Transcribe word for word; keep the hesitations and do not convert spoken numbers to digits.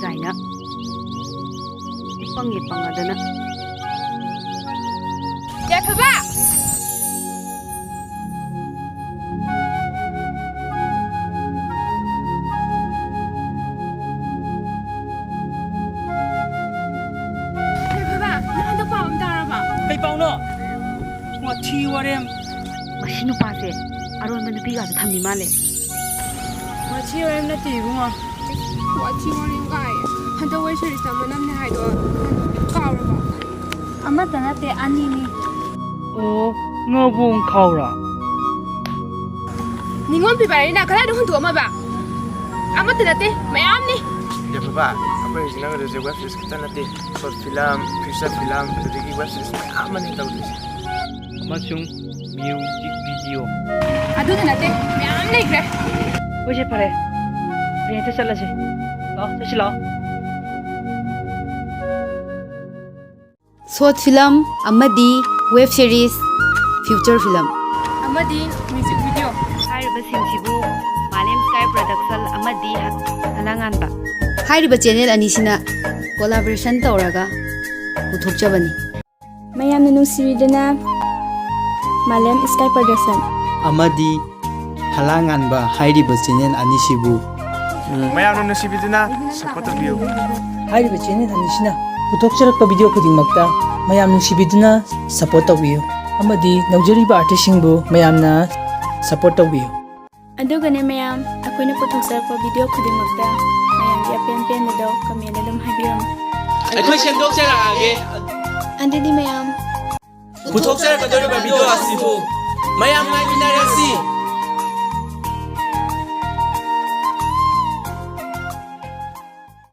ꯀꯥꯏꯅ꯫ ꯄꯪꯉꯦ ꯄꯪꯉꯗꯅ꯫ ꯌꯥꯏꯐꯕ! ꯌꯥꯏꯐꯕ, ꯅꯪ ꯍꯟꯗꯛ ꯄꯥꯎ ꯑꯃ ꯇꯥꯔꯕ? ꯀꯩ ꯄꯥꯎꯅꯣ? ꯋꯥꯊꯤ ꯋꯥꯔꯦꯝ꯫ ꯃꯁꯤ ꯅꯨꯄꯥꯁꯦ ꯑꯔꯣꯟꯕ ꯅꯨꯄꯤꯒꯁꯨ ꯊꯝꯃꯤ ꯃꯥꯜꯂꯦ꯫ ꯋꯥꯊꯤ ꯋꯥꯔꯦꯝ ꯅꯠꯇꯦ ꯏꯕꯨꯡꯉꯣ꯫ ꯋꯥꯊꯤ ꯋꯥꯔꯦꯝ ꯀꯥꯏ꯫ ꯍꯟꯗꯛ ꯋꯦꯕ ꯁꯤꯔꯤꯁꯇ ꯃꯅꯝꯅꯦ ꯍꯥꯏꯗꯣ ꯀꯥꯎꯔꯕꯣ? ꯑꯃꯠꯇ ꯅꯠꯇꯦ, ꯑꯅꯤꯅꯤ꯫ ꯑꯣ, ꯉꯧꯕꯣꯡ ꯈꯥꯎꯔꯥ? ꯅꯤꯉꯣꯜ ꯐꯤꯕꯥꯔꯤꯅ ꯀꯗꯥꯏꯗ ꯍꯨꯟꯗꯣꯛꯑꯝꯃꯕ? ꯑꯃꯠꯇ ꯅꯠꯇꯦ, ꯃꯌꯥꯝꯅꯤ꯫ ꯌꯥꯏꯐꯕ, ꯑꯩꯈꯣꯏ ꯍꯧꯖꯤꯛ ꯅꯪꯒꯗꯣꯏꯁꯦ ꯋꯦꯕ ꯁꯤꯔꯤꯁ ꯈꯛꯇ ꯅꯠꯇꯦ, ꯁꯣꯔꯠ ꯐꯤꯂꯝ, ꯐꯤꯆꯔ ꯐꯤꯂꯝ, ꯑꯗꯨꯗꯒꯤ ꯋꯦꯕ ꯁꯤꯔꯤꯁ ꯃꯌꯥꯝ ꯑꯃꯅꯤ ꯇꯧꯗꯣꯏꯁꯦ꯫ ꯑꯃꯁꯨꯡ ꯃ꯭ꯌꯨꯖꯤꯛ ꯚꯤꯗꯤꯑꯣ꯫ ꯑꯗꯨꯗ ꯅꯠꯇꯦ, ꯃꯌꯥꯝ ꯂꯩꯈ꯭ꯔꯦ꯫ ꯍꯣꯏꯁꯦ, ꯐꯔꯦ, ꯍꯌꯦꯡ ꯍꯦꯛꯇ ꯆꯠꯂꯁꯦ꯫ ꯂꯥꯛꯑꯣ, ꯆꯠꯁꯤ ꯂꯥꯛꯑꯣ꯫ ꯁꯣꯔꯠ ꯐꯤꯂꯝ ꯑꯃꯗꯤ ꯋꯦꯕ ꯁꯤꯔꯤꯁ, ꯐꯤꯆꯔ ꯐꯤꯂꯝ ꯑꯃꯗꯤ ꯃ꯭ꯌꯨꯖꯤꯛ ꯚꯤꯗꯤꯑꯣ꯫ ꯍꯥꯏꯔꯤꯕꯁꯤꯡꯁꯤꯕꯨ ꯃꯥꯂꯦꯝ ꯁ꯭ꯀꯥꯏ ꯄ꯭ꯔꯣꯗꯛꯁꯟ ꯑꯃꯗꯤ ꯍꯂꯥꯉꯥꯟꯕ ꯍꯥꯏꯔꯤꯕ ꯆꯦꯅꯦꯜ ꯑꯅꯤꯁꯤꯅ ꯀꯣꯂꯥꯕꯣꯔꯦꯁꯟ ꯇꯧꯔꯒ ꯄꯨꯊꯣꯛꯆꯕꯅꯤ꯫ ꯃꯌꯥꯝꯅ ꯅꯨꯡꯁꯤꯕꯤꯗꯨꯅ ꯃꯥꯂꯦꯝ ꯁ꯭ꯀꯥꯏ ꯄ꯭ꯔꯣꯗꯛꯁꯟ ꯑꯃꯗꯤ ꯍꯂꯥꯉꯥꯟꯕ ꯍꯥꯏꯔꯤꯕ ꯆꯦꯅꯦꯜ ꯑꯅꯤꯁꯤꯕꯨ ꯃꯌꯥꯝꯅ ꯅꯨꯡꯁꯤꯕꯤꯗꯨꯅ ꯁꯄꯣꯔꯠ ꯇꯧꯕꯤꯌꯨ꯫ ꯍꯥꯏꯔꯤꯕ ꯆꯦꯅꯦꯜ ꯑꯅꯤꯁꯤꯅ ꯄꯨꯊꯣꯛꯆꯔꯛꯄ ꯚꯤꯗꯤꯑꯣ ꯈꯨꯗꯤꯡꯃꯛꯇ ꯃꯌꯥꯝ ꯅꯨꯡꯁꯤꯕꯤꯗꯨꯅ ꯁꯄꯣꯔꯠ ꯇꯧꯕꯤꯌꯨ ꯑꯃꯗꯤ ꯅꯧꯖꯔꯤꯕ ꯑꯥꯔꯇꯤꯁꯁꯤꯡꯕꯨ ꯃꯌꯥꯝꯅ ꯁꯄꯣꯔꯠ ꯇꯧꯕꯤꯌꯨ꯫ ꯑꯗꯨꯒꯅꯦ ꯃꯌꯥꯝ, ꯑꯩꯈꯣꯏꯅ ꯄꯨꯊꯣꯛꯆꯔꯛꯄ ꯚꯤꯗꯤꯑꯣ ꯈꯨꯗꯤꯡꯃꯛꯇ ꯃꯌꯥꯝꯒꯤ ꯑꯄꯦꯟ ꯄꯦꯟꯕꯗꯣ ꯀꯃꯦꯟ ꯑꯗꯨꯝ ꯍꯥꯏꯕꯤꯔꯝꯃꯨ꯫ ꯑꯩꯈꯣꯏ ꯁꯦꯝꯗꯣꯛꯆꯔꯛꯑꯒꯦ꯫ ꯑꯗꯨꯗꯤ ꯃꯌꯥꯝ, ꯄꯨꯊꯣꯛꯆꯔꯛꯀꯗꯧꯔꯤꯕ ꯚꯤꯗꯤꯑꯣ ꯑꯁꯤꯕꯨ ꯃꯌꯥꯝ ꯉꯥꯏꯃꯤꯟꯅꯔꯁꯤ꯫